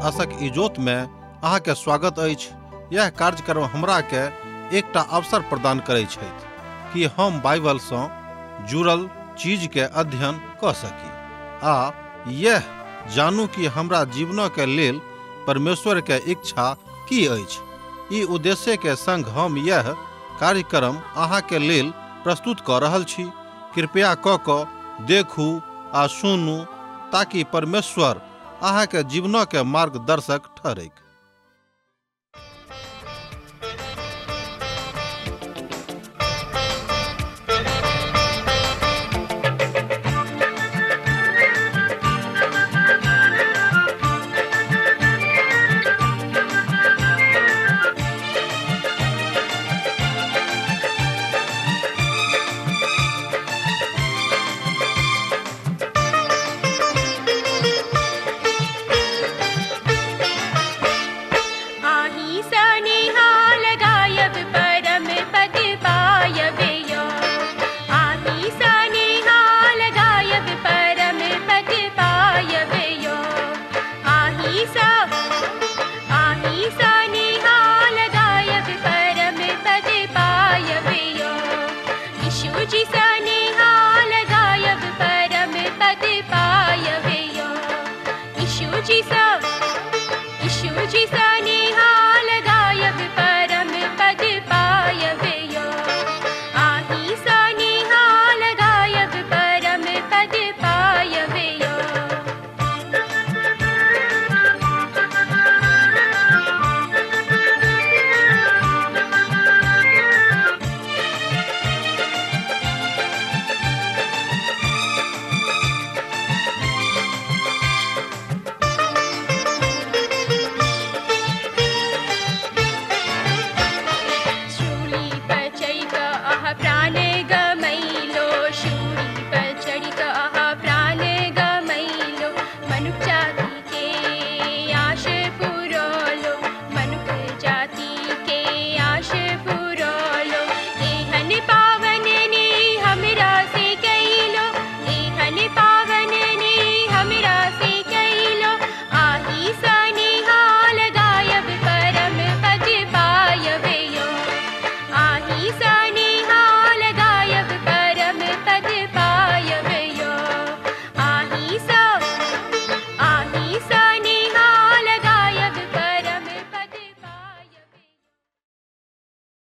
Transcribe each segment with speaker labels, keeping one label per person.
Speaker 1: आशक इजोत में अहाँ के स्वागत अछि। यह कार्यक्रम हमरा के एकटा अवसर प्रदान करै छथि कि हम बाइबल सँ जुड़ल चीज के अध्ययन क सकी आ यह जानू कि हमरा जीवन के लेल परमेश्वर के इच्छा की अछि। ई उद्देश्य के संग हम यह कार्यक्रम अहाँ के लेल प्रस्तुत क रहल छी। कृपया क देखू आ सुनू ताकि परमेश्वर अहाँ के जीवन के मार्गदर्शक ठहरैक।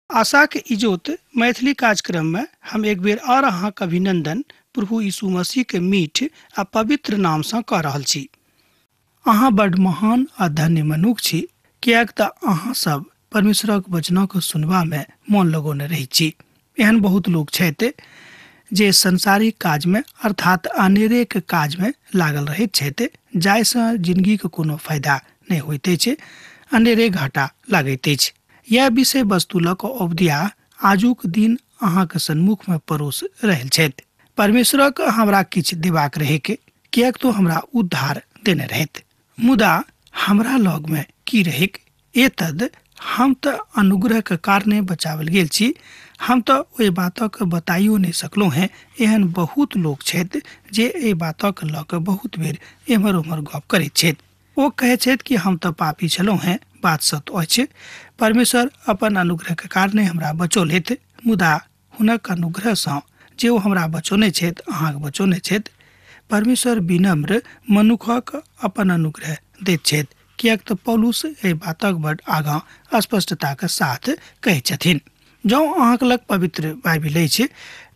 Speaker 2: आशा के इजोत मैथिली कार्यक्रम में हम एक बेर और अहाँ के अभिनंदन प्रभु यीशु मसीह के मीठ आ पवित्र नाम से कह रहल छी। अहाँ बड महान आ धन्य मनुख छी, किएक तऽ अहाँ सब परमेश्वरक वचनक सुनबा में मन लगौने रहै छी। एहन बहुत लोग छथि जे संसारिक काज में अर्थात अनेरे के काज में लागल रहैत छथि, जाहिसँ जिंदगी के कोनो फायदा नहि होइत अछि, अनेरे घाटा लागैत अछि। यह विषय वस्तु लऽ कऽ अवधिया आजुक दिन अहाँके सन्मुख में परोस रहल छथि। परमेश्वरक हमरा किछु देबाक रहैके, किएक तो हमरा उद्धार देने रहैत, मुदा हमरा लग में की रहैक? एतद हम तऽ अनुग्रह के कारणे बचावल गेल छी, हम तऽ ओहि बातक बताइयो नहि सकलहुँ हेँ। एहन बहुत लोक छथि जे एहि बातक लऽ कऽ बहुत बेर एम्हर ओम्हर गप करैत छथि। ओ कहै छथि कि हम तऽ पापी छलहुँ हेँ। बात सत्य अछि, परमेश्वर अपन अनुग्रह के कारणे हमरा बचौलथि, मुदा हुनक अनुग्रहसँ जे ओ हमरा बचौने छथि, अहाँके बचौने छथि, परमेश्वर विनम्र मनुखक अपन अनुग्रह दैत छथि, किएक तऽ पौलुस एहि बातक बड आगाँ स्पष्टताके साथ कहै छथिन। जँ अहाँके लग पवित्र बाइबिल अछि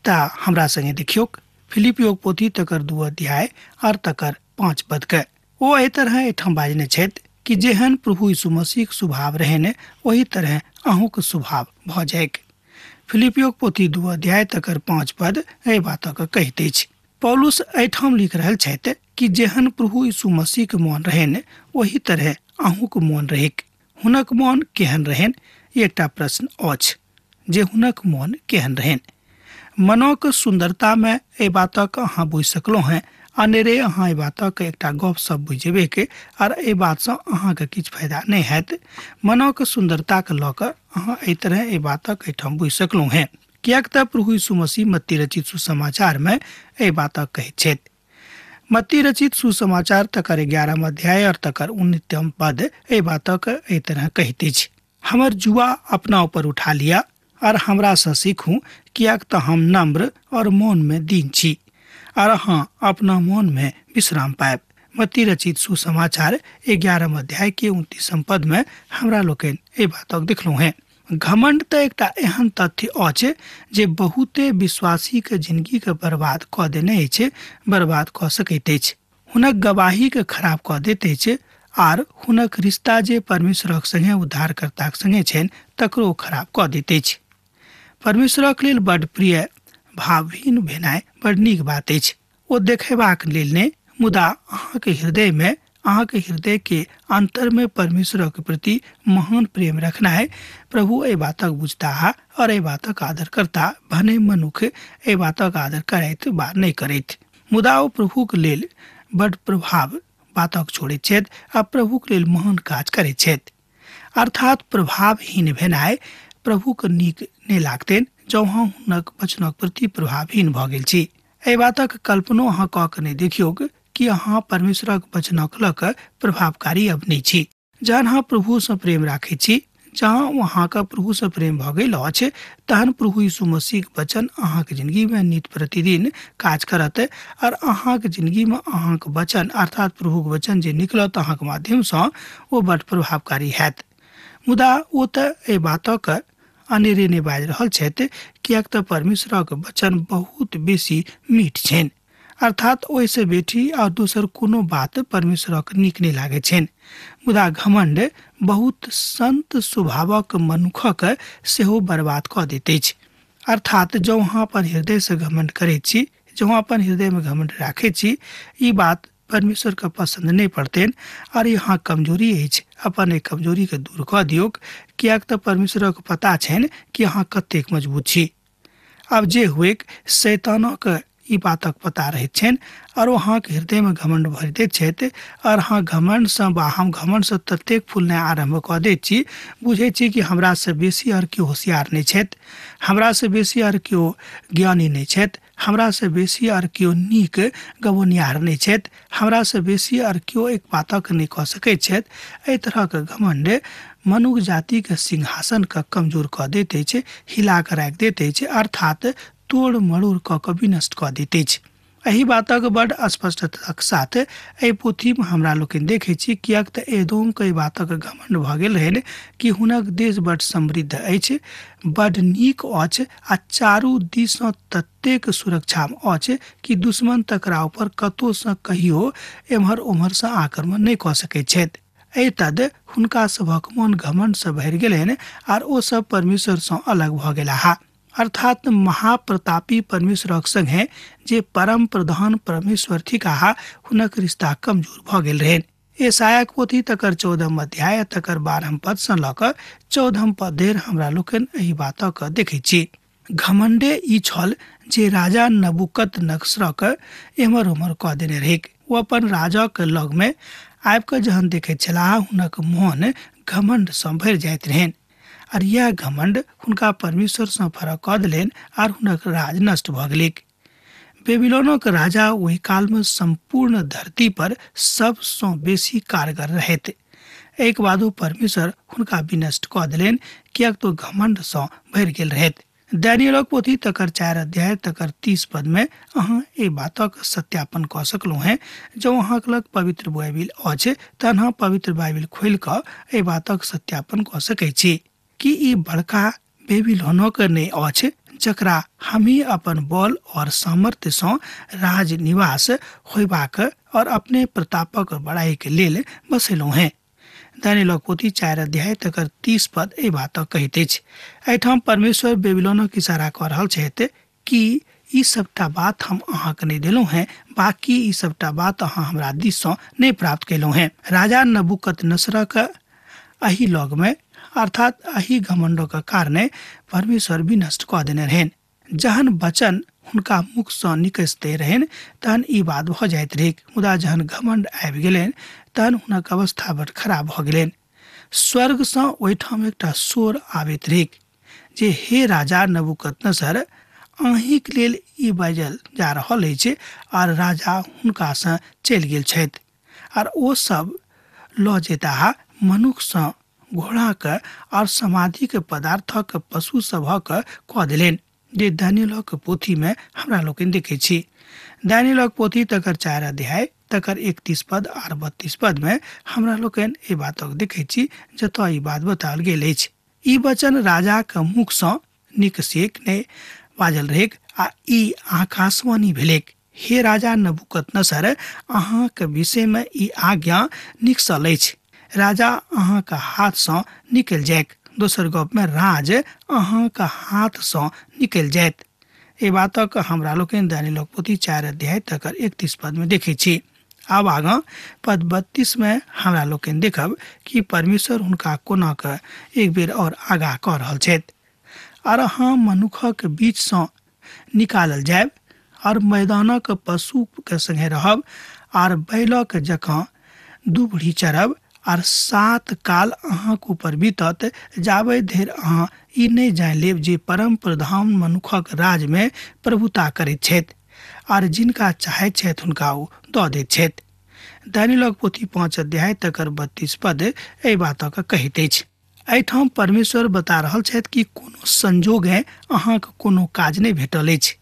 Speaker 2: तऽ हमरा सङ्गे देखियौक फिलिपियोक पोथी तकर 2 अध्याय और तकर 5 पदके। ओ एहि तरह एहिठाम बाजने छथि कि जेहन प्रभु यीशु मसीहक स्वभाव रहने ओही तरह अहूँके स्वभाव भऽ जाइक। फिलिपियोक पोथी 2 अध्याय तकर 5 पद एहि बातक कहैत अछि। पौलुस एहिठाम लिख रहल छथि कि जेहन प्रभु यीशु मसीहक मोन रहनि ओही तरह अहूँके मोन रहैक। हुनक मोन केहन रहनि, एकटा प्रश्न अछि जे हुनक मोन केहन रहनि। मनोक सुन्दरता में एहि बातक अहाँ बुझि सकलहुँ हेँ। अनेरे अहाँ एहि बातक एकटा गप सब बुझेबे के और एहि बातसँ अहाँके किछु फायदा नहि हैत। मनोक सुन्दरताके लऽ कऽ अहाँ एहि तरह एहि बातक एहिठाम बुझि सकलहुँ हेँ, किएक तऽ प्रभु यीशु मसीह मत्ती रचित सुसमाचार में एहि बातक कहैत छथि। मत्ती रचित सुसमाचार तकर 11 अध्याय और तकर 19 पद एहि बातक एहि तरह कहैत अछि, हमर जुआ अपना ऊपर उठा लिया और हमरा से सीखू, किएक तऽ हम नम्र और मोन में दीन छी, और अहाँ अपना मोन में विश्राम पायब। मत्ती रचित सुसमाचार 11 अध्याय के 29 पद में हमरा लोकनि एहि बातक देखलहुँ हैं। घमंड तऽ एकटा एहन तथ्य अछि जे बहुते विश्वासी के जिंदगी के बर्बाद कऽ देने अछि, बर्बाद कऽ सकैत अछि, हुनक गवाही के खराब कऽ दैत अछि, आर हुनक रिश्ता जे परमेश्वरक संगे उद्धारकर्ताक संगे छनि तकरो खराब कऽ दैत अछि। परमेश्वरक लेल बड प्रिय भावहीन भेनाइ बड नीक बात अछि, ओ देखेबाक लेल नहि, मुदा अहाँके हृदय में, अहाँके हृदय के अंतर में परमेश्वरक प्रति महान प्रेम रखनाइ प्रभु एहि बातक बुझताह और एहि बातक आदर करता, भने मनुख एहि बातक आदर करैत बा नहि करैत, मुदा ओ प्रभुक लेल बड प्रभाव बातक छोड़ैत छथि आ प्रभुक लेल महान काज करैत छथि। अर्थात प्रभावहीन भेनाइ प्रभुक नीक नहि लागतनि जँ अहाँ हुनक वचनक प्रति प्रभावहीन भऽ गेल छी। एहि बातक कल्पनो अहाँ कऽ के नहि देखियौक कि अहाँ परमेश्वरक वचनक लऽ कऽ प्रभावकारी अब नहि छी। जहन अहाँ प्रभुसँ प्रेम राखैत छी, जहाँ अहाँके प्रभुसँ प्रेम भऽ गेल अछि, तहन प्रभु यीशु मसीहक वचन अहाँके जिंदगीमे नित प्रतिदिन काज करत और अहाँके जिंदगीमे अहाँके वचन अर्थात प्रभुक वचन जे निकलत अहाँके माध्यमसँ ओ बड प्रभावकारी हैत। मुदा ओ तऽ एहि बातक अनेरे नहि बाजि रहल छथि, किएक तऽ परमेश्वरक वचन बहुत बेसी मीठ छनि, अर्थात ओहिसँ बेटी आ दोसर कोनो बात परमेश्वरक नीक नहि लागैत छनि। मुदा घमंड बहुत संत स्वभावक मनुखक सेहो बर्बाद कऽ दैत अछि। अर्थात जँ अहाँ अपन हृदयसँ घमंड करैत छी, जँ अहाँ अपन हृदयमे घमंड राखैत छी, ई बात परमेश्वरके पसन्द नहि पड़तनि और यहाँ कमजोरी अछि, अपन एहि कमजोरीके दूर कऽ दियौक, किएक तऽ परमेश्वरक पता छनि कि अहाँ कतेक मजबूत छी। आब जे हुएक, शैतानक ई बातक पता रहैत छनि और ओ अहाँके हृदयमे घमंड भरि दैत छथि और अहाँ घमंडसँ बा हम घमंडसँ ततेक फूलनाइ आरम्भ कऽ दैत छी, बुझै छी कि हमरासँ बेसी आओर केओ होशियार नहि छथि, हमरासँ बेसी आओर केओ ज्ञानी नहि छथि, हमरासँ बेसी आओर केओ नीक गबोनिहार नहि छथि, हमरासँ बेसी आओर केओ एक बातक नहि कऽ सकैत छथि। एहि तरहक घमंड मनुख जातिके सिंहासनके कमजोर कऽ दैत अछि, हिला कऽ राखि दैत अछि, अर्थात तोड़ मरोड़ कऽ कऽ विनष्ट कऽ दैत अछि। एहि बातक बड स्पष्टताक साथ एहि पोथीमे हमरा लोकनि देखै छी, किएक तऽ एदोमके एहि बातक घमंड भऽ गेल रहनि कि हुनक देश बड समृद्ध अछि, बड नीक अछि आ चारू दिससँ ततेक सुरक्षामे अछि कि दुश्मन तकरा ऊपर कतहुसँ कहियो एम्हर ओम्हरसँ आक्रमण नहि कऽ सकैत छथि। एहि तद हुनका सभक मोन घमंडसँ भरि गेलनि आर ओ सब परमेश्वरसँ अलग भऽ गेलाह। अर्थात महाप्रतापी परमेश्वरक संगे जे परम प्रधान परमेश्वर थिकाह हुनक रिश्ता कमजोर भऽ गेल रहनि। यशायाक पोथी तकर 14 अध्याय तकर 12 पदसँ लऽ कऽ 14 पद धरि हमरा लोकनि एहि बातक देखै छी। घमंडे ई छल जे राजा नबूकदनेस्सरक एम्हर ओम्हर कऽ देने रहैक। ओ अपन राजाक लगमे आबि कऽ जहन देखैत छलाह हुनक मोन घमंडसँ भरि जाइत रहनि और यह घमंड हुनका परमेश्वरसँ फरक कऽ देलनि और हुनक राज नष्ट भऽ गेलैक। बेबीलोनक राजा ओहि कालमे सम्पूर्ण धरती पर सबसँ बेसी कारगर रहैत। एक बादो परमेश्वर हुनका विनष्ट कऽ देलनि, किएक तऽ घमंडसँ भरि गेल रहैत। दानिय्येलक पोथी तकर 4 अध्याय तकर 30 पदमे अहाँ एहि बातक सत्यापन कऽ सकलहुँ हेँ। जँ अहाँके लग पवित्र बाइबिल अछि तहन अहाँ पवित्र बाइबिल खोलि कऽ एहि बातक सत्यापन कऽ सकै छी कि ई बड़का बेबीलोनक नहि अछि जकरा हमही अपन बल और सामर्थ्यसँ राजनिवास होयबाक और अपने प्रतापक बड़ाईके लेल बसेलहुँ हेँ। दानिय्येलक पोथी 4 अध्याय तकर 30 पद एहि बातक कहैत अछि। एहिठाम परमेश्वर बेबीलोनक इशारा कऽ रहल छथि कि ई सबटा बात हम अहाँके नहि देलहुँ हेँ, बाकी ई सबटा बात अहाँ हमरा दिससँ नहि प्राप्त कयलहुँ हेँ। राजा नबूकदनेस्सरक एहि लगमे अर्थात एहि घमंडक कारणे परमेश्वर विनष्ट कऽ देने रहनि। जहन वचन हुनका मुखसँ निकसिते रहनि तहन ई बात भऽ जाइत रहैक, मुदा जहन घमंड आबि गेलनि तहन हुनक अवस्था बड खराब भऽ गेलनि। स्वर्गसँ ओहिठाम एकटा शोर आबैत रहैक जे हे राजा नबूकदनेस्सर, अहीँक लेल ई बाजल जा रहल अछि। आर राजा हुनकासँ चलि गेल छथि आर ओ सब लऽ जेताह मनुखसँ घोड़ाके आर समाधिके पदार्थक पशु सभक कऽ देलनि, जे दानियलक पोथीमे हमरा लोकनि देखै छी। दानियलक पोथी तकर 4 अध्याय तकर 31 पद आर 32 पदमे हमरा लोकनि एहि बातक देखै छी, जतय ई बात बताओल गेल अछि। ई वचन राजाक मुखसँ निकसेक नहि बाजल रहैक आ ई आकाशवाणी भेलैक। हे राजा नबूकदनेस्सर, अहाँक विषयमे ई आज्ञा निकसल अछि, राजा अहाँक हाथसँ निकलि जायत। दोसर गपमे राज अहाँक हाथसँ निकलि जायत। एहि बातक हमरा लोकनि दानियलक पोथी 4 अध्याय तकर 31 पदमे देखै छी। आब आगाँ पद 32 मे हमरा लोकनि देखब कि परमेश्वर हुनका कोना कऽ एक बेर और आगाह कऽ रहल छथि। आर अहाँ मनुखक बीचसँ निकालल जायब और मैदानक पशुके संगे रहब आर बैलक जकाँ दुभड़ी चरब आर 7 काल अहाँक ऊपर बीतत, जाबे धरि अहाँ ई नहि जानि लेब जे परम प्रधान मनुखक राजमे प्रभुता करैत छथि आर जिनका चाहैत छथि हुनका ओ दऽ दैत छथि। दानियलक पोथी 5 अध्याय तकर 32 पद एहि बातक कहैत अछि। एहिठाम परमेश्वर बता रहल छथि कि कोनो संजोगे अहाँके कोनो काज नहि भेटल अछि,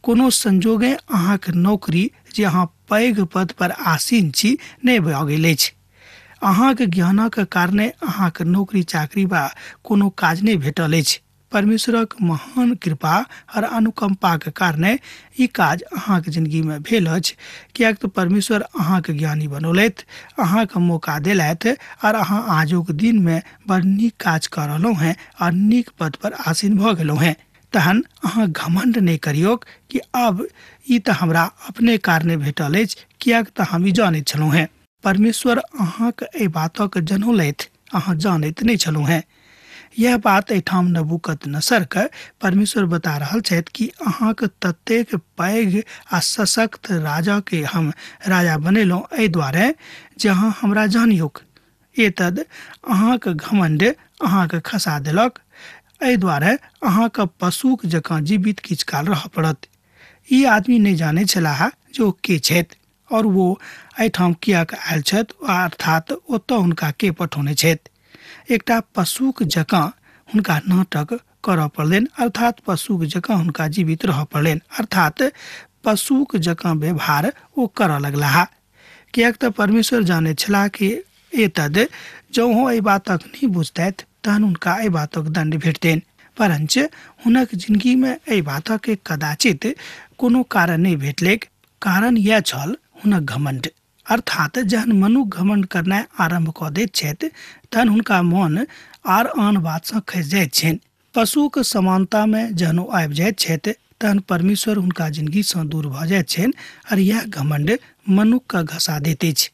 Speaker 2: कोनो संजोगे अहाँके नौकरी जे अहाँ पैघ पद पर आसीन छी नहि भऽ गेल अछि, अहाँके ज्ञानक कारणे अहाँके नौकरी चाकरी बा कोनो काज नहि भेटल अछि। परमेश्वरक महान कृपा और अनुकंपाक कारणे ई काज अहाँके जिंदगीमे भेल अछि, किएक तऽ परमेश्वर अहाँके ज्ञानी बनौलथि, अहाँके मौका देलथि और अहाँ आजुक दिनमे बड़ नीक काज कऽ रहलहुँ हेँ और नीक पद पर आसीन भऽ गेलहुँ हेँ। तहन अहाँ घमंड नहि करियौक कि अब ई तऽ हमरा अपने कारणे भेटल अछि, किएक तऽ हम ई जानैत छलहुँ हेँ। परमेश्वर अहाँके एहि बातक जनौलथि, अहाँ जानैत नहि छलहुँ हेँ। यह बात एहिठाम नबूकदनेस्सरके परमेश्वर बता रहल छथि कि अहाँके ततेक पैघ आ सशक्त राजाके हम राजा बनेलहुँ एहि दुआरे जे अहाँ हमरा जानियौक। एतद अहाँके घमंड अहाँके खसा देलक, एहि दुआरे अहाँके पशुक जकाँ जीवित किछु काल रहऽ पड़त। ई आदमी नहि जानै छलाह जे ओ के छथि और वो एहिठाम किएक आयल छथि, अर्थात ओतऽ हुनका के पठौने छथि। एकटा पशुक जकाँ हुनका नाटक करऽ पड़लनि, अर्थात पशुक जकाँ हुनका जीवित रहऽ पड़लनि, अर्थात पशुक जकाँ व्यवहार ओ करऽ लगलाह, किएक तऽ परमेश्वर जानैत छलाह कि एतद जँ ओ एहि बातक नहि बुझतथि तहन हुनका एहि बातक दण्ड भेटतनि। परञ्च हुनक जिंदगीमे एहि बातक कदाचित कोनो कारण नहि भेटलैक। कारण यह छल हुनक घमंड, अर्थात जहन मनुख घमंड करनाइ आरंभ कऽ दैत छथि तहन हुनका मन आर आन बातसँ खसि जाइत छनि। पशुक समानतामे जहन ओ आबि जाइत छथि तहन परमेश्वर हुनका जिंदगीसँ दूर भऽ जाइत छनि और यह घमंड मनुखके घसा दैत अछि।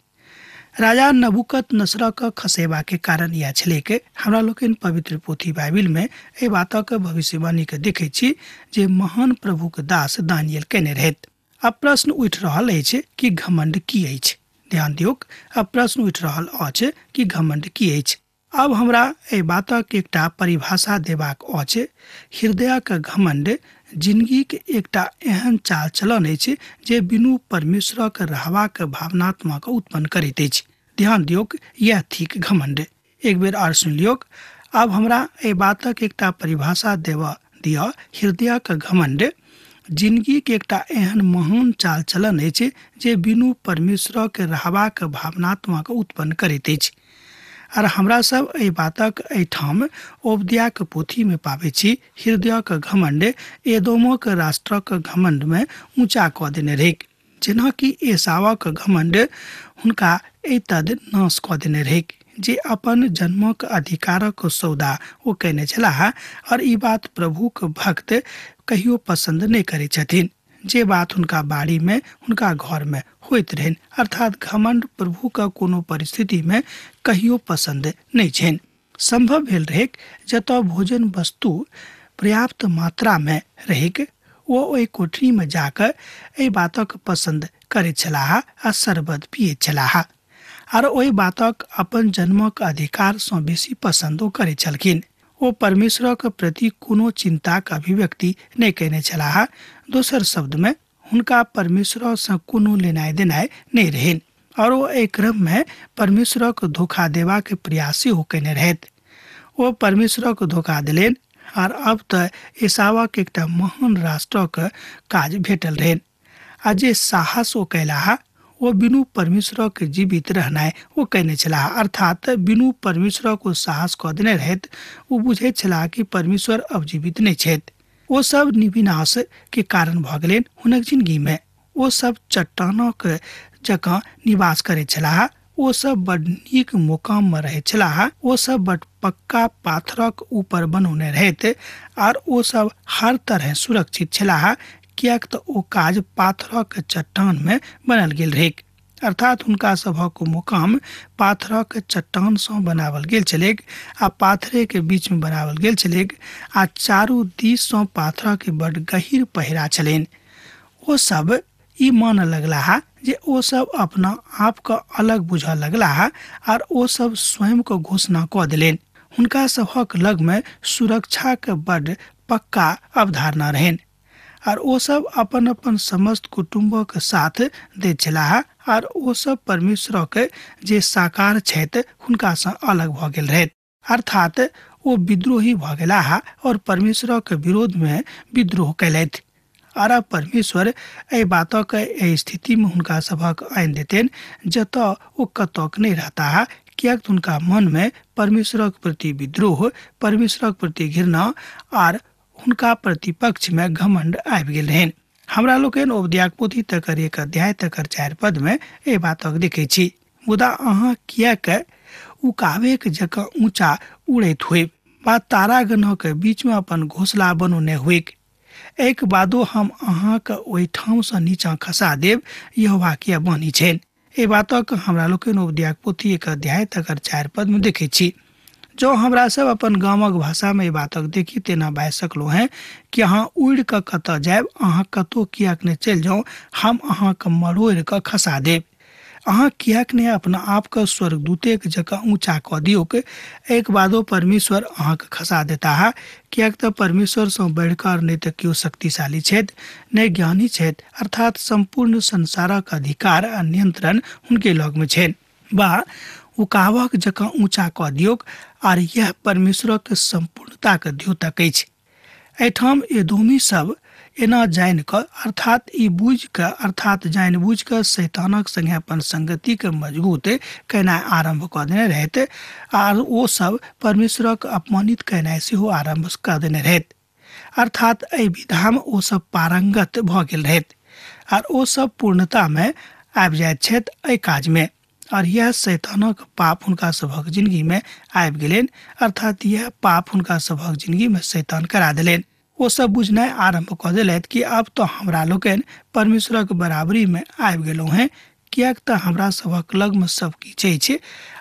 Speaker 2: राजा नबूकदनेस्सरक खसेबाके कारण इएह छलैक। हमरा लोकनि पवित्र पोथी बाइबिलमे एहि बातक भविष्यवाणीके देखै छी जे महान प्रभुक दास दानियल केने रहथि। अब प्रश्न उठि रहल अछि कि घमंड की अछि। ध्यान दियौक, अब प्रश्न उठि रहल अछि कि घमंड की अछि। अब हमरा एहि बातक एकटा परिभाषा देबाक अछि। हृदयक घमंड जिंदगीक एकटा एहन चाल चलन अछि जे बिनु परमेश्वरक रहबाक भावनात्मक उत्पन्न करैत अछि। ध्यान दियौक, यह थिक घमंड। एक बेर आर सुनि लियौक। अब हमरा एहि बातक एकटा परिभाषा देबऽ दिअ। हृदयक घमंड जिंदगीक एकटा एहन महान चाल चलन अछि जे बिनु परमेश्वरक रहबाक भावनात्मक उत्पन्न करैत अछि। आर हमरा सब एहि बातक एहिठाम ओबद्याक पोथीमे पाबै छी। हृदयक घमंड एदोमक राष्ट्रक घमंडमे ऊँचा कऽ देने रहैक, जेनाकि एसावक घमंड हुनका एतद नाश कऽ देने रहैक जे अपन जन्मक अधिकारक सौदा ओ कयने छलाह। और ई बात प्रभुक भक्त कहियो पसंद नहि करै छथिन, जे बात हुनका बाड़ीमे हुनका घरमे होइत रहनि। अर्थात घमंड प्रभुक कोनो परिस्थितिमे कहियो पसंद नहि छनि। संभव भेल रहैक जतऽ भोजन वस्तु पर्याप्त मात्रामे रहैक ओ ओहि कोठरीमे जाकऽ एहि बातक पसंद करैत छलाह आ शरबत पियैत छलाह आर ओहि बातक अपन जन्मक अधिकारसँ बेसी पसंद ओ करैत छलखिन। ओ परमेश्वरक प्रति कोनो चिन्ताक अभिव्यक्ति नहि कयने छलाह। दोसर शब्दमे हुनका परमेश्वरसँ कोनो लेनाइ देनाइ नहि रहनि और ओ एहि क्रममे परमेश्वरक धोखा देबाक प्रयास सेहो कयने रहथि। ओ परमेश्वरक धोखा देलनि आर अब तऽ एसावक एकटा महान राष्ट्रक काज भेटल रहनि आ जे साहस ओ कयलाह ओ बिनु परमेश्वरक जीवित रहनाइ ओ कयने छलाह, अर्थात बिनु परमेश्वरक ओ साहस कऽ देने रहथि। ओ बुझैत छलाह कि परमेश्वर अब जीवित नहि छथि। ओ सब विनाश के कारण भऽ गेलनि हुनक जिंदगी में। ओ सब चट्टानक जकाँ निवास करैत छलाह। ओ सब बड नीक मुकाम में रहैत छलाह। ओ सब बड पक्का पाथरक ऊपर बनौने रहैत आर ओ सब हर तरह सुरक्षित छलाह, किएक तऽ ओ काज पाथरक चट्टान में बनल गेल रहैक। अर्थात हुनका सभक मुकाम पाथरक चट्टान सँ बनावल गेल छलैक आ पाथरे के बीच में बनावल गेल छलैक आ चारू दिस सँ पाथरक बड गहीर पहिरा छलनि। ओ सब ई मानऽ लगलाह जे ओ सब अपना आप के अलग बुझऽ लगलाह आर ओ सब स्वयं के घोषणा कऽ देलनि। हुनका सभक लग में सुरक्षा के बड पक्का अवधारणा रहनि आर ओ सब अपन अपन समस्त कुटुम्बक साथ दैत छलाह आर ओ सब परमेश्वरक जे साकार छथि हुनकासँ अलग भऽ गेल रहथि, अर्थात ओ विद्रोही भऽ गेलाह और परमेश्वरक विरोध में विद्रोह कयलथि। आर अब परमेश्वर एहि बातक एहि स्थिति में हुनका सभक आनि देतनि जतऽ ओ कतौक नहि रहताह, किएक तऽ हुनका मन में परमेश्वरक प्रति विद्रोह, परमेश्वरक प्रति घृणा आर हुनका प्रतिपक्ष में घमंड आबि गेल रहनि। हमरा लोकनि ओबद्याक पोथी तकर 1 अध्याय तकर 4 पद में एहि बातक देखै छी। मुदा अहाँ किएक उकाबेक जकाँ ऊँचा उड़ैत होइब वा तारागणक बीच में अपन घोंसला बनौने होइक? एहिक बादो हम अहाँक ओहिठामसँ नीचाँ खसा देब, यहोवा के वाणी छनि। एहि बातक हमरा लोकनि ओबद्याक पोथी 1 अध्याय तकर 4 पद में देखै छी। जँ हमरा सब अपन गामक भाषा में एहि बातक देखी तेना बाजि सकलहुँ हेँ कि अहाँ उड़ि कऽ कतऽ जायब, अहाँ कतहु किएक नहि चलि जाउ, हम अहाँके मरोड़ि कऽ खसा देब। अहाँ किएक नहि अपना आपके स्वर्गदूतेक जकाँ ऊँचा कऽ दियौक, एहिके बादो परमेश्वर अहाँके खसा देताह, किएक तऽ परमेश्वरसँ बढ़िकऽ नहि तऽ केओ शक्तिशाली छथि नहि ज्ञानी छथि, अर्थात सम्पूर्ण संसारक अधिकार आ नियंत्रण हुनके लगमे छनि। बा उकाबक जकाँ ऊँचा कऽ दियौक आर यह परमेश्वरक सम्पूर्णताक द्योतक अछि। एहिठाम एदोमी सब एना जानि कऽ, अर्थात ई बुझि कऽ, अर्थात जानि बुझि कऽ शैतानक संगे अपन संगतिके मजबूत केनाइ आरम्भ कऽ देने रहैत आर ओ सब परमेश्वरक अपमानित केनाइ सेहो आरम्भ कऽ देने रहैत। अर्थात एहि विधामे ओ सब पारंगत भऽ गेल रहैत आर ओ सब पूर्णतामे आबि जाइत छथि एहि काजमे। और यह शैतानक पाप हुनका सभक जिंदगी में आबि गेलनि, अर्थात यह पाप हुनका सभक जिंदगी में शैतान करा देलनि। ओ सब बुझनाइ आरम्भ कऽ देलथि कि आब तऽ हमरा लोकनि परमेश्वरक बराबरी में आबि गेलहुँ हेँ, किएक तऽ हमरा सभक लगमे सब किछु अछि,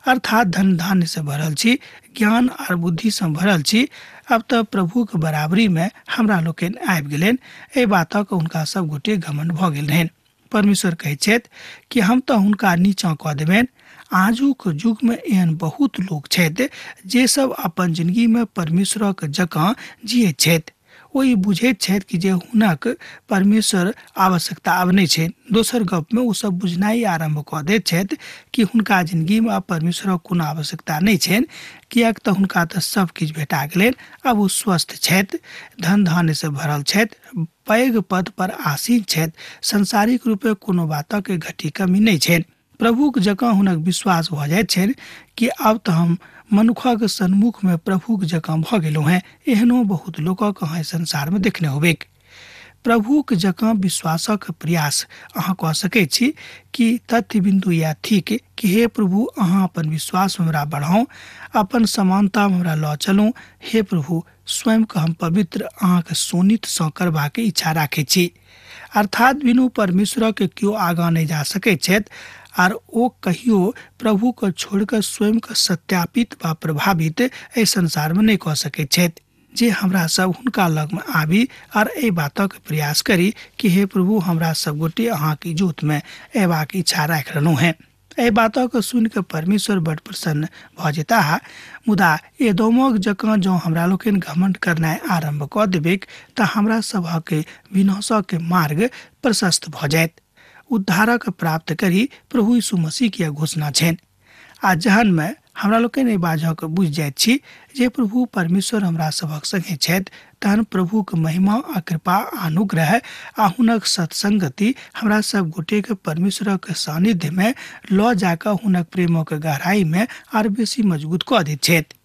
Speaker 2: अर्थात धन धान्य से भरल छी, ज्ञान आर बुद्धि सँ भरल छी। अब तऽ प्रभुक बराबरी में हमरा लोकनि आबि गेलनि। एहि बातक हुनका सब गोटे घमंड भऽ गेल रहनि। परमेश्वर कहै छथि कि हम तऽ हुनका नीचाँ कऽ देबनि। आजुक युगमे एहन बहुत लोक छथि जे सब अपन जिंदगीमे परमेश्वरक जकाँ जियैत छथि। ओ ई बुझैत छथि कि जे हुनक परमेश्वर आवश्यकता आब नहि छै। दोसर गपमे ओ सब बुझनाइ आरम्भ कऽ दैत छथि कि हुनका जिंदगीमे आब परमेश्वरक कोनो आवश्यकता नहि छनि, किएक तऽ हुनका तऽ सब किछु भेटा गेलनि। आब ओ स्वस्थ छथि, धन धान्यसँ भरल छथि, पैघ पद पर आसीन छथि, सांसारिक रूपे कोनो बातक घटी कमी नहि छनि। प्रभुक जकाँ हुनक विश्वास भऽ जाइत छनि कि आब तऽ हम मनुखक सन्मुखमे प्रभुक जकाँ भऽ गेलहुँ हेँ। एहनो बहुत लोकक अहाँ संसारमे देखने होबेक। प्रभुक जकाँ विश्वासक प्रयास अहाँ कऽ सकैत छी कि तथ्य बिन्दु यैह थिक कि हे प्रभु, अहाँ अपन विश्वास हमरा बढ़ाउ, अपन समानतामे हमरा लऽ चलू। हे प्रभु, स्वयंके हम पवित्र अहाँके शोणितसँ करबाक इच्छा राखै छी। अर्थात बिनु परमेश्वरक केओ आगाँ नहि जा सकैत छथि आर ओ कहियो प्रभुके छोड़ि कऽ स्वयंके सत्यापित वा प्रभावित एहि संसारमे नहि कऽ सकैत छथि। जे हमरा सब हुनका लगमे आबी आर एहि बातक प्रयास करी कि हे प्रभु, हमरा सब गोटे अहाँके इजोतमे अयबाक इच्छा राखि रहलहुँ हेँ। एहि बातक सुनि कऽ परमेश्वर बड प्रसन्न भऽ जेताह। मुदा एदोमक जकाँ जँ हमरा लोकनि घमण्ड करनाइ आरम्भ कऽ देबैक तऽ हमरा सभक विनाशक मार्ग प्रशस्त भऽ जायत। उद्धारक प्राप्त करी प्रभु यीशु मसीह के घोषणा छनि। आ जहनमे हमरा लोकनि एहि बाजहक बुझि जाइत छी जे प्रभु परमेश्वर हमरा सभक संगे छथि, तहन प्रभुक महिमा आ कृपा आ अनुग्रह आ हुनक सत्संगति हमरा सब गोटेके परमेश्वरक सानिध्यमे लऽ जाकऽ हुनक प्रेमक गहराइमे आर बेसी मजबूत कऽ दैत छथि।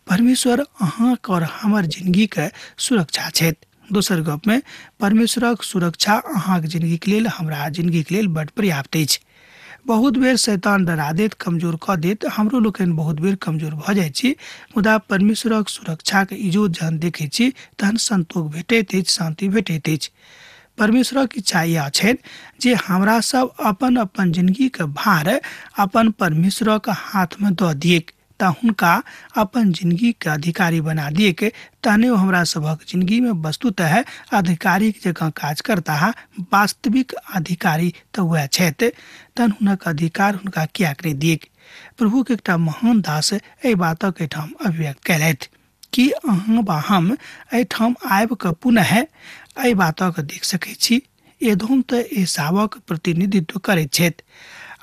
Speaker 2: परमेश्वर अहाँक और हमर जिंदगीके सुरक्षा छथि। दोसर गपमे परमेश्वरक सुरक्षा अहाँक जिंदगीके लेल, हमरा जिंदगीके लेल बड पर्याप्त अछि। बहुत बेर शैतान डरा देत, कमजोर कऽ देत, हमरो लोकनि बहुत बेर कमजोर भऽ जाइ छी, मुदा परमेश्वरक सुरक्षाके इजोत जहन देखै छी तहन संतोष भेटैत अछि, शान्ति भेटैत अछि। परमेश्वरक इच्छा इएह छनि जे हमरा सब अपन अपन जिंदगीके भार अपन परमेश्वरक हाथमे दऽ दियैक, तऽ हुनका अपन जिंदगीके अधिकारी बना दियैक, तहने ओ हमरा सभक जिंदगीमे वस्तुतः आधिकारिक जकाँ काज करताह। वास्तविक अधिकारी तऽ वएह छथि, तहन हुनक अधिकार हुनका किएक नहि दियैक। प्रभुके एकटा महान दास एहि बातक एहिठाम अभिव्यक्त कयलथि कि अहाँ वा हम एहिठाम आबि कऽ पुनः एहि बातक देख सकै छी। एदोम तऽ एसावक प्रतिनिधित्व करैत छथि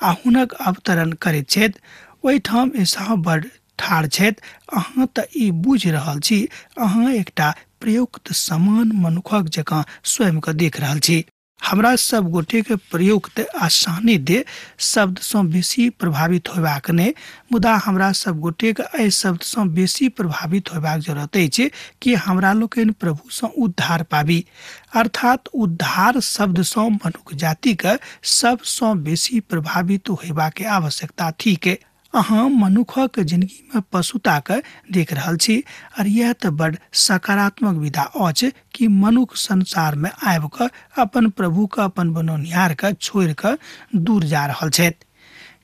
Speaker 2: आ हुनक अवतरण करैत छथि। ओहिठाम एसाव बड ठाढ़ छथि। अहाँ तऽ ई बुझि रहल छी, अहाँ एकटा प्रयुक्त समान मनुखक जकाँ स्वयंके देख रहल छी। हमरा सब गोटेके प्रयुक्त आ सानिध्य शब्दसँ बेसी प्रभावित होयबाक नहि, मुदा हमरा सब गोटेके एहि शब्दसँ बेसी प्रभावित होयबाक जरूरत अछि कि हमरा लोकनि प्रभुसँ उद्धार पाबी। अर्थात उद्धार शब्दसँ मनुख जातिके सबसँ बेसी प्रभावित होयबाक आवश्यकता थिक। अहाँ मनुखक जिंदगीमे पशुताके देख रहल छी और यह तऽ बड सकारात्मक विधा अछि कि मनुख संसारमे आबि कऽ अपन प्रभुके, अपन बनौनिहारके छोड़ि कऽ दूर जा रहल छथि।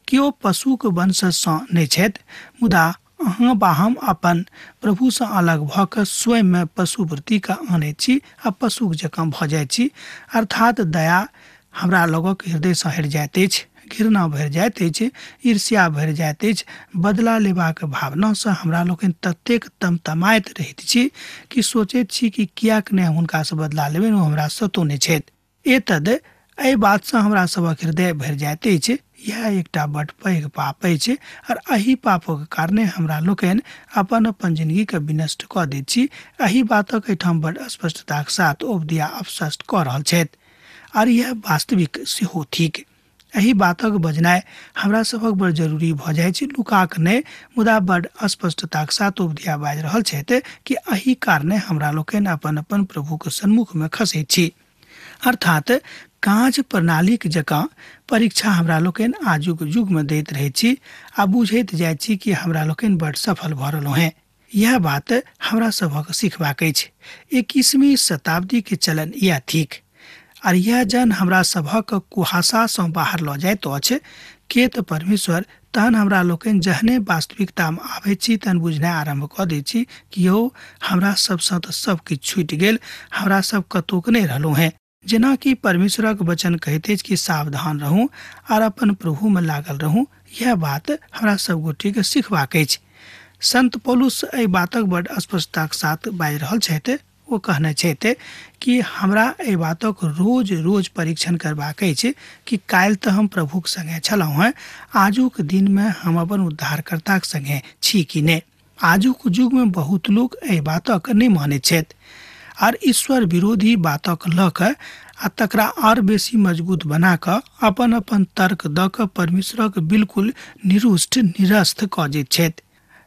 Speaker 2: केओ पशुके वंशजसँ नहि छथि, मुदा अहाँ वा हम अपन प्रभुसँ अलग भऽ कऽ स्वयंमे पशुवृत्तिके आनैत छी आ पशुक जकाँ भऽ जाइत छी। अर्थात दया हमरा लोगक हृदयसँ हटि जाइत अछि, घृणा भरि जाइत अछि, ईर्ष्या भरि जाइत अछि। बदला लेबाक भावनासँ हमरा लोकनि ततेक तमतमाइत रहैत छी कि सोचैत छी कि किएक नहि हुनकासँ बदला लेबनि, ओ हमरा सतौने छथि। एतद एहि बातसँ हमरा सभक हृदय भरि जाइत अछि। इएह एकटा बड पैघ पाप अछि और एहि पापक कारणे हमरा लोकनि अपन अपन जिंदगीके विनष्ट कऽ दैत छी। एहि बातक एहिठाम बड स्पष्टताक साथ ओबदिया अपस्पष्ट कऽ रहल छथि और यह वास्तविक सेहो थिक। एहि बातक बजनाइ हमरा सभक बड़ जरूरी भऽ जाइ छै, लुकाक नहि, मुदा बड स्पष्टताक साथ ओबदिया बाजि रहल छथि कि एहि कारणे हमरा लोकनि अपन अपन प्रभुके सन्मुखमे खसैत छी। अर्थात काँच प्रणालीक जकाँ परीक्षा हमरा लोकनि आजुक युगमे दैत रहैत छी आ बुझैत जाइत छी कि हमरा लोकनि बड सफल भऽ रहलहुँ हेँ। यह बात हमरा सभक सिखबाक अछि। 21वीं शताब्दीके चलन इएह थिक और यह जन हमरा सभक कुहासासँ बाहर लऽ जाइत अछि के तऽ परमेश्वर, तहन हमरा लोकनि जहने वास्तविकतामे आबैत छी तहन बुझनाइ आरम्भ कऽ दैत छी कि यौ हमरा सबसँ तऽ सब किछु छूटि गेल, हमरा सब कतोक नहि रहलहुँ हेँ। जेनाकि परमेश्वरक वचन कहैत अछि कि सावधान रहू और अपन प्रभुमे लागल रहू। यह बात हमरा सब गोटेके सिखबाक अछि। संत पौलुस एहि बातक बड स्पष्टताक साथ बाजि रहल छथि। ओ कहने छथि कि हमरा एहि बातक रोज रोज परीक्षण करबाक अछि कि काल्हि तऽ हम प्रभुक संगे छलहुँ हेँ, आजुक दिनमे हम अपन उद्धारकर्ताक संगे छी कि नहि। आजुक युगमे बहुत लोक एहि बातक नहि मानैत छथि आर ईश्वर विरोधी बातक लऽ कऽ आ तकरा आर बेसी मजबूत बना कऽ अपन अपन तर्क दऽ कऽ परमेश्वरक बिल्कुल निरुष्ट निरस्त कऽ दैत छथि।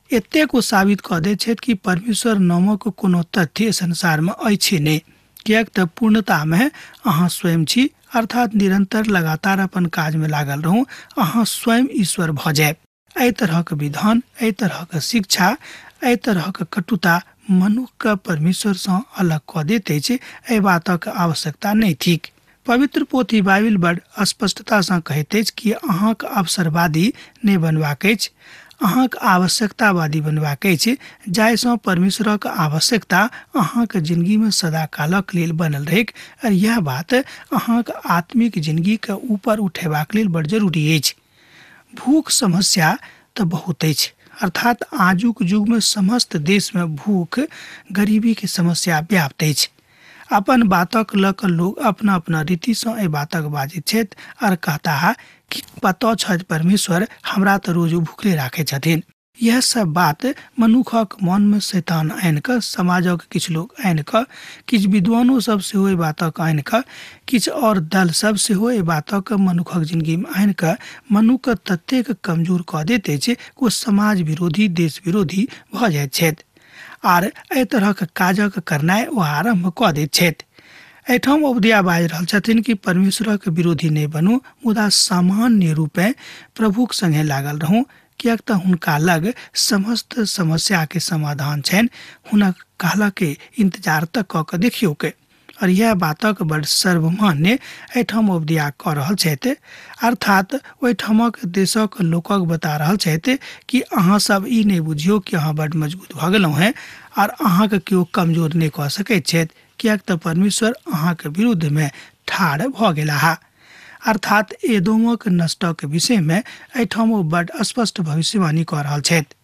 Speaker 2: एतेक ओ साबित कऽ दैत छथि कि परमेश्वर नामक कोनो तथ्य संसारमे अछि नहि, किएक तऽ पूर्णतामे अहाँ स्वयं छी। अर्थात निरंतर लगातार अपन काजमे लागल रहू, अहाँ स्वयं ईश्वर भऽ जायब। एहि तरहक विधान, एहि तरहक शिक्षा, एहि तरहक कटुता मनुखके परमेश्वरसँ अलग कऽ दैत अछि। एहि बातक आवश्यकता नहि थिक। पवित्र पोथी बाइबिल बड स्पष्टतासँ कहैत अछि कि अहाँक अवसरवादी नहि बनबाक अछि, अहाँक आवश्यकतावादी बनबाक अछि, जाहिसँ परमेश्वरक आवश्यकता अहाँक जिंदगीमे सदाकालक लेल बनल रहैक। और यह बात अहाँक आत्मिक जिंदगीके ऊपर उठेबाक लेल बड जरूरी अछि। भूख समस्या तऽ बहुत अछि, अर्थात आजुक युगमे समस्त देशमे भूख गरीबीके समस्या व्याप्त अछि। अपन बातक लऽ कऽ लोक अपना अपना रीतिसँ एहि बातक बाजैत छथि आओर कहता कि कतऽ छथि परमेश्वर, हमरा तऽ रोज भूखले राखै छथिन। यह सब बात मनुखक मनमे शैतान आनि कऽ, समाजक किछु लोक आनि कऽ, किछु विद्वानो सब सेहो एहि बातक आनि कऽ, किछु आओर दल सब सेहो एहि बातक मनुखक जिंदगीमे आनि कऽ मनुखके ततेक कमजोर कऽ दैत अछि ओ समाज विरोधी, देश विरोधी भऽ जाइत छथि आर एहि तरहक काजक करनाइ ओ आरम्भ कऽ दैत छथि। एहिठाम उपदिया बाजि रहल छथिन कि परमेश्वरक विरोधी नहि बनू, मुदा सामान्य रूपे प्रभुक संगे लागल रहू, किएक तऽ हुनका लग समस्त समस्याके समाधान छनि। हुनक कहलके इंतजार तक कऽ कऽ देखियौ के। और यह बातक बड़ सर्वमान्य एहिठाम उपदिया कऽ रहल छथि, अर्थात ओहिठामक देशक लोकक बता रहल छथि कि अहाँ सब ई नहि बुझियौ कि अहाँ बड़ मजबूत भऽ गेलहुँ हेँ और अहाँके केओ कमजोर नहि कऽ सकैत छथि, किएक तऽ परमेश्वर अहाँके विरुद्धमे ठाढ़ भऽ गेलाह। अर्थात एदोमक नष्टक विषयमे एहिठाम ओ बड़ स्पष्ट भविष्यवाणी कऽ रहल छथि।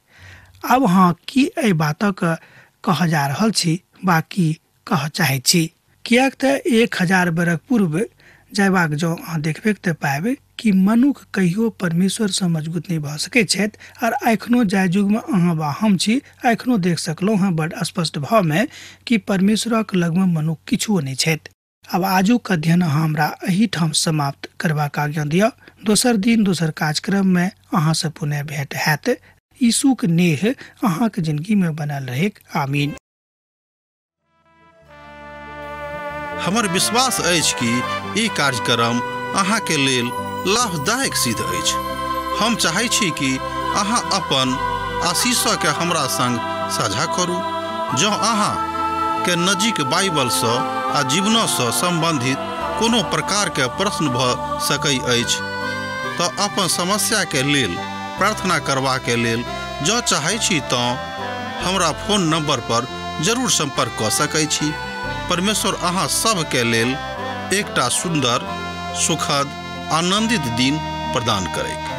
Speaker 2: आब अहाँ की एहि बातक कह जा रहल छी बा की कह चाहै छी? किएक तऽ 1000 बरख पूर्व जयबाक जँ अहाँ देखबे तऽ पायब कि मनुख कहियो परमेश्वरसँ मजबूत नहि भऽ सकैत छथि। और एखनो जाहि युगमे अहाँ वा हम छी, एखनो देख सकलहुँ हँ बड़ स्पष्ट भावमे कि परमेश्वरक लगमे मनुख किछुओ नहि छथि। आब आजुक अध्ययन अहाँ हमरा एहिठाम समाप्त करबाक आज्ञा दिअ। दोसर दिन दोसर कार्यक्रममे अहाँसँ पुनः भेंट हैत। यीशुक नेह अहाँके जिंदगीमे बनल रहेक। आमीन।
Speaker 1: हमर विश्वास अछि कि ई कार्यक्रम अहाँके लेल लाभदायक सिद्ध अछि। हम चाहै छी कि अहाँ अपन आशीषके हमरा संग साझा करू। जँ अहाँ के नजीक बाइबलसँ आ जीवनसँ सम्बन्धित कोनो प्रकारके प्रश्न भऽ सकै अछि तऽ अपन समस्याके लेल प्रार्थना करबाके लेल जँ चाहै छी तऽ हमरा फोन नंबर पर जरूर सम्पर्क कऽ सकै छी। परमेश्वर अहाँ सबके लेल एकटा सुन्दर, सुखद, आनंदित दिन प्रदान करैक।